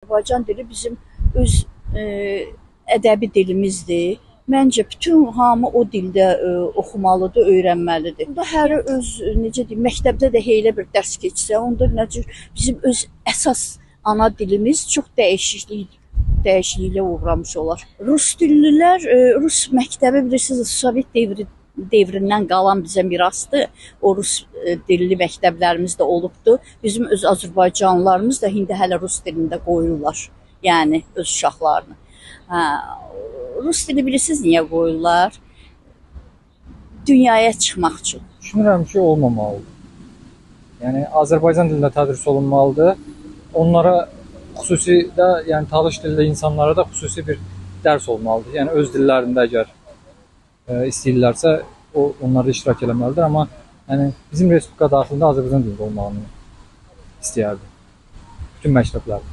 Azərbaycan dili bizim öz ədəbi dilimizdir. Məncə bütün hamı o dildə oxumalıdır, öyrənməlidir. Bunda hər öz necə deyim, məktəbdə də elə bir dərs keçsə, onda nə cür bizim öz əsas ana dilimiz çox dəyişikliyə uğramış olar. Rus dillilər, rus məktəbi bilirsiniz, Sovet devrindən qalan bizə mirasdır. O rus dilli məktəblərimiz də olubdur. Bizim öz Azərbaycanlılarımız da indi hələ rus dilində qoyurlar. Yəni öz uşaqlarını. Hə, rus dili bilirsiniz niyə qoyurlar? Dünyaya çıxmaq üçün. Düşünürəm ki, olmamalıdır. Yəni Azərbaycan dilində tədris olunmalıdır. Onlara xüsusi də, yəni Talış dilli insanlara da xüsusi bir dərs olmalıdır. Yəni öz dillərində əgər istəyirlərsə, onlarda iştirak eləməlidir. Amma yəni bizim respublika daxilində Azərbaycan dilində olmağını istəyərdim. Bütün məktəblərdə.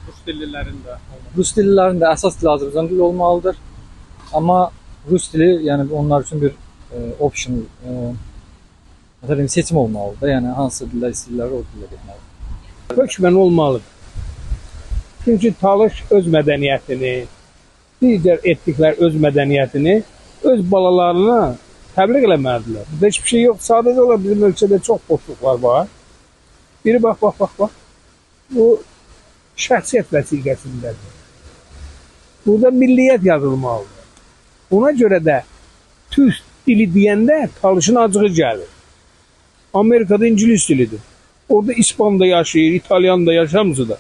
Rus dillilərin də olmalıdır. Rus dillilərin də əsas dili Azərbaycan dili olmalıdır. Amma rus dili, yəni onlar üçün bir option, məsələn, seçim olmalıdır. Yəni hansı dildə istəyirlər, o dildə getməlidir. Hökmən olmalıdır. Çünki Talış öz mədəniyyətini, digər etniklər öz mədəniyyətini öz balalarına təbliğ eləməlidirlər. Burada heç bir şey yox. Sadəcə olaraq bizim ölkədə çox boşluqlar var. Biri bax, bax, bax, bax. Bu şəxsiyyət vəsiqəsindədir. Burada milliyyət yazılmalıdır. Ona görə də türk dili deyəndə Talışın acığı gəlir. Amerikada ingilis dilidir. Orada İspan da yaşayır, İtalyan da yaşayır, hamısı da.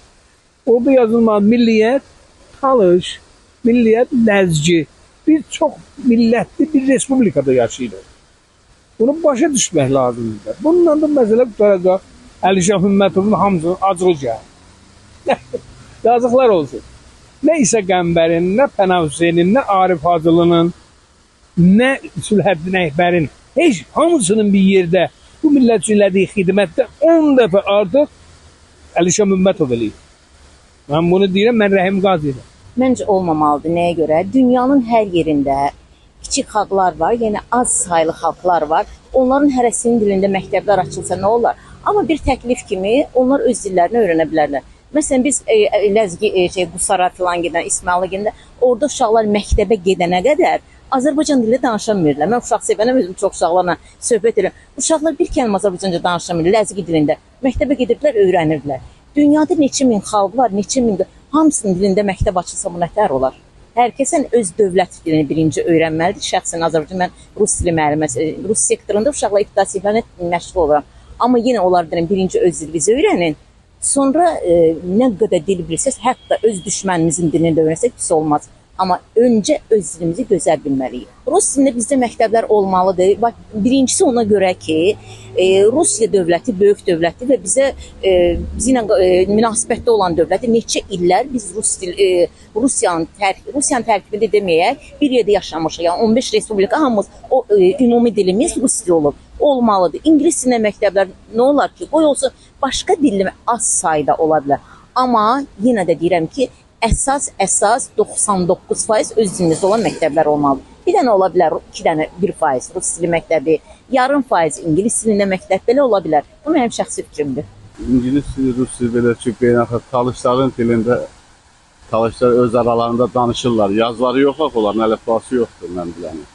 Orada yazılmalı milliyyət Talış, milliyyət Ləzgi. Biz çox millətli bir respublikada yaşayırıq. Bunu başa düşmək lazımdır. Bununla da məsələ qurtaracaq. Əlişan Hümmətovun hamısının acığı gəlir. Yazıqlar olsun. Nə İsa Qəmbərin, nə Pənah Hüseynin, nə Arif Hacılının, nə Sülhəddin Əkbərin, heç hamısının bir yerdə bu millət üçün elədiyi xidmətdə 10 dəfə artıq Əlişan Hümmətov eləyir. Mən bunu deyirəm, mən Rəhim Qazıyam. Məncə olmamalıdır. Nəyə görə? Dünyanın hər yerində kiçik xalqlar var, yəni az saylı xalqlar var. Onların hərəsinin dilində məktəblər açılsa nə olar? Amma bir təklif kimi onlar öz dillərini öyrənə bilərlər. Məsələn, biz Ləzgi, Qusara filan gedən, İsmayıla gedəndə orada uşaqlar məktəbə gedənə qədər Azərbaycan dilində danışamırlar. Mən uşaq sevənəm, özüm çox uşaqlarla söhbət edirəm. Uşaqlar bir kəlmə Azərbaycanca danışamırlar, Ləzgi dilində. Məktəbə gedirdilər, öyrənirdilər. Dünyada neçə min xalq var, neçə min, hamısının dilində məktəb açılsa bu nətər olar? Hər kəsin öz dövlət dilini birinci öyrənməlidir. Şəxsən Azərbaycan, mən rus dili müəlliməsi, rus sektorunda uşaqla ibtidai siniflərlə məşğul oluram. Amma yenə onlar deyirəm, birinci öz dilinizi öyrənin. Sonra nə qədər dil bilsəz, hətta öz düşmənimizin dilini də öyrənsək pis olmaz. Amma öncə öz dilimizi gözəl bilməliyik. Rus dilində bizdə məktəblər olmalıdır. Bax, birincisi ona görə ki, Rusiya dövləti böyük dövlətdir və bizə bizimlə münasibətdə olan dövlətdir. Neçə illər biz Rusiyanın tərkibində deməyək, bir yerdə yaşamışıq. Yəni 15 respublika hamımız o ümumi dilimiz rus dili olub. Olmalıdır. İngilis dilində məktəblər nə olar ki, qoy olsun başqa dilli az sayda ola bilər. Amma yenə də deyirəm ki, əsas 99% öz dilimizdə olan məktəblər olmalıdır. Bir dənə ola bilər, 2 dənə 1% rus dili məktəbi, 0,5% ingilis dilində məktəb belə ola bilər. Bu mənim şəxsi fikrimdir. İngilis dili, rus dili belə ki, beynəlxalq Talışların dilində Talışlar öz aralarında danışırlar. Yazıları yox axı onların, əlifbası yoxdur mən biləni.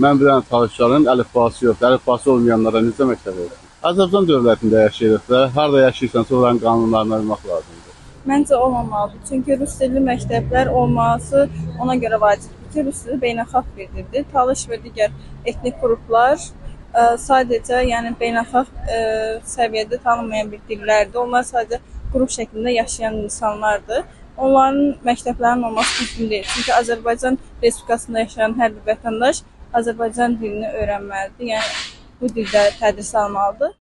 Mən bilən Talışların əlifbası yoxdur. Əlifbası olmayanlara necə məktəb olsun? Azərbaycan dövlətində yaşayırıq da, harada yaşayırsansa onların qanunlarına uymaq lazımdır. Məncə olmamalıdır. Çünki rus dilli məktəblər olması ona görə vacibdir ki, rus dili beynəlxalq bir dildir. Talış və digər etnik qruplar sadəcə yəni beynəlxalq səviyyədə tanınmayan bir dillərdir. Onlar sadəcə qrup şəklində yaşayan insanlardır. Onların məktəblərinin olması düzgün deyil. Çünki Azərbaycan Respublikasında yaşayan hər bir vətəndaş Azərbaycan dilini öyrənməlidir. Yəni bu dildə tədris almalıdır.